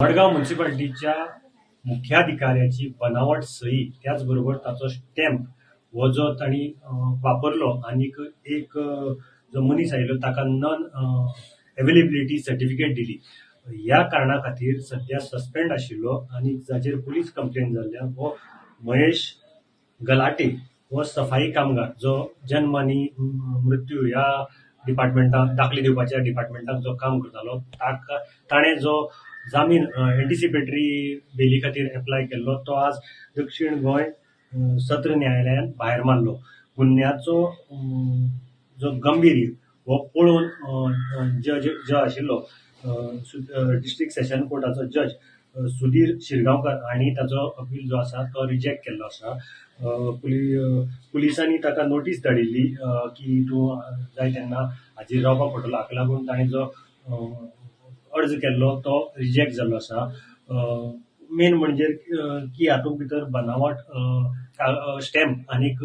मडगांव म्युनिसिपालिटीच्या मुख्याधिकाऱ्याची बनावट सही त्याच बरोबर ताचो स्टॅम्प हो जो तांणी वापरलो आनीक एक जो मनीस आयिल्लो ताका नॉन एवेलेबिलिटी सर्टिफिकेट दिली. ह्या कारणा खातीर सद्या सस्पेंड आशिल्लो आनी जाचेर पुलीस कंप्लेन जाल्ल्या हो महेश गलाटे हो सफाई कामगार जो जन्म आनी मृत्यू ह्या डिपार्टमेंटाक दाखले दिवपाच्या डिपार्टमेंटाक जो काम करतालो ताका ताणें जो जामीन एंटिसिपेटरी बेली खातीर एप्लाय केल्लो तो आज दक्षिण गोंय सत्र न्यायालयान भायर मारलो. गुन्यांवाचो जो गंभीर हो पळोवन जज जो आशिल्लो डिस्ट्रिक्ट सेशन कोर्टाचो जज सुधीर शिरगांवकर हांणी ताचो अपील जो आसा तो रिजेक्ट केल्लो आसा. पुलिसांनी ताका नोटीस धाडिल्ली की तूं जाय तेन्ना हाजीर रावपाक पडटलो. हाका लागून ताणें जो अर्ज केल्लो तो रिजेक्ट जाल्लो आसा. मेन म्हणजे की हातूंत भितर बनावट स्टॅम्प आनीक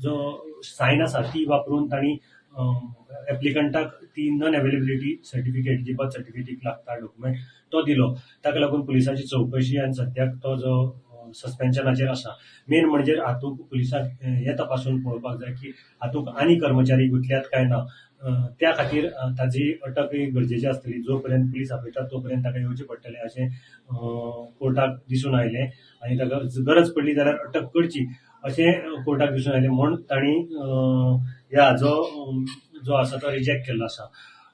जो सायन आसा ती वापरून तांणी एप्लिकंटाक ती नॉन एवेलेबिलिटी सर्टिफिकेट जी बर्थ सर्टिफिकेटीक लागता डॉक्युमेंट तो दिलो. ताका लागून पुलिसांची चवकशी आनी सद्याक तो जो सस्पेन्शनाचेर आसा. मेन म्हणजे हातूंत पुलिसांक हें तपासून पळोवपाक जाय की हातूंत आनी कर्मचारी गुंतल्यात काय ना. त्या खातीर ताजी अटक ही गरजेची आसतली. जो पर्यंत पुलीस आपयतात तो पर्यंत ताका येवचें पडटलें अशें कोर्टाक दिसून आयलें आनी ताका गरज पडली जाल्यार अटक करची अशें कोर्टाक दिसून आयलें म्हूण तांणी ह्या जो जो आसा तो रिजेक्ट केल्लो आसा.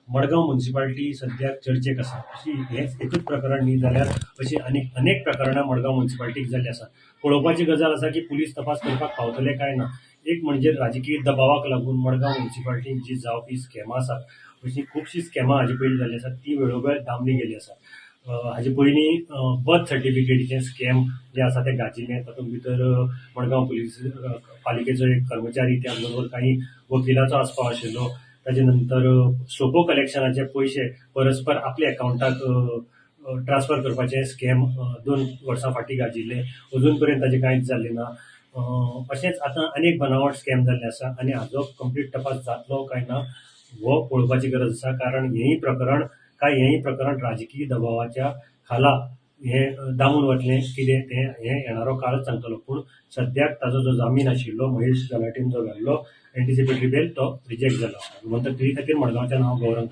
मडगांव म्युनिसिपालिटी सद्याक चर्चेक आसा. अशी हेंच एकूच प्रकरण न्ही जाल्यार अशी आनीक अनेक प्रकरणां मडगांव म्युनिसिपालिटीक जाल्लीं आसा. पळोवपाची गजाल आसा की पुलीस तपास करपाक पावतले काय ना. एक म्हणजे राजकीय दबावाक लागून मडगांव म्युनिसिपालिटीक जी जावपी स्कॅमां आसात अशीं खुबशीं स्कॅमां हाजे पयलीं जाल्लीं आसात ती वेळोवेळ दामली गेली आसा. हाजे पयलीं बर्थ सर्टिफिकेटीचें स्कॅम जें आसा तें गाजिल्लें. तातूंत भितर मडगांव पुलीस पालिकेचो एक कर्मचारी त्याच बरोबर काही वकिलाचो आस्पाव आशिल्लो. ताजे नंतर सोपो कलेक्शनाचे पयशे परस्पर आपल्या अकावंटाक ट्रान्सफर करपाचें स्कॅम 2 वर्सां फाटीं गाजिल्लें. अजून पर्यंत ताजें कांयच जाल्लें ना. अशेंच आतां अनेक बनावट स्कॅम जाल्ले आसा आनी हाजो कंप्लीट तपास जातलो काय ना हो पळोवपाची गरज आसा. कारण हेंय प्रकरण काय हेंय प्रकरण राजकीय दबावाच्या खाला हें दामून वतलें कितें तें हें येणारो काळच सांगतलो. पूण सद्याक ताजो जो जामीन आशिल्लो महेश गलाटेन जो घाल्लो एंटिसिपेटरी बेल तो रिजेक्ट जालो. गोमंतक टीव्ही खातीर मडगांवच्यान हांव गौरंग.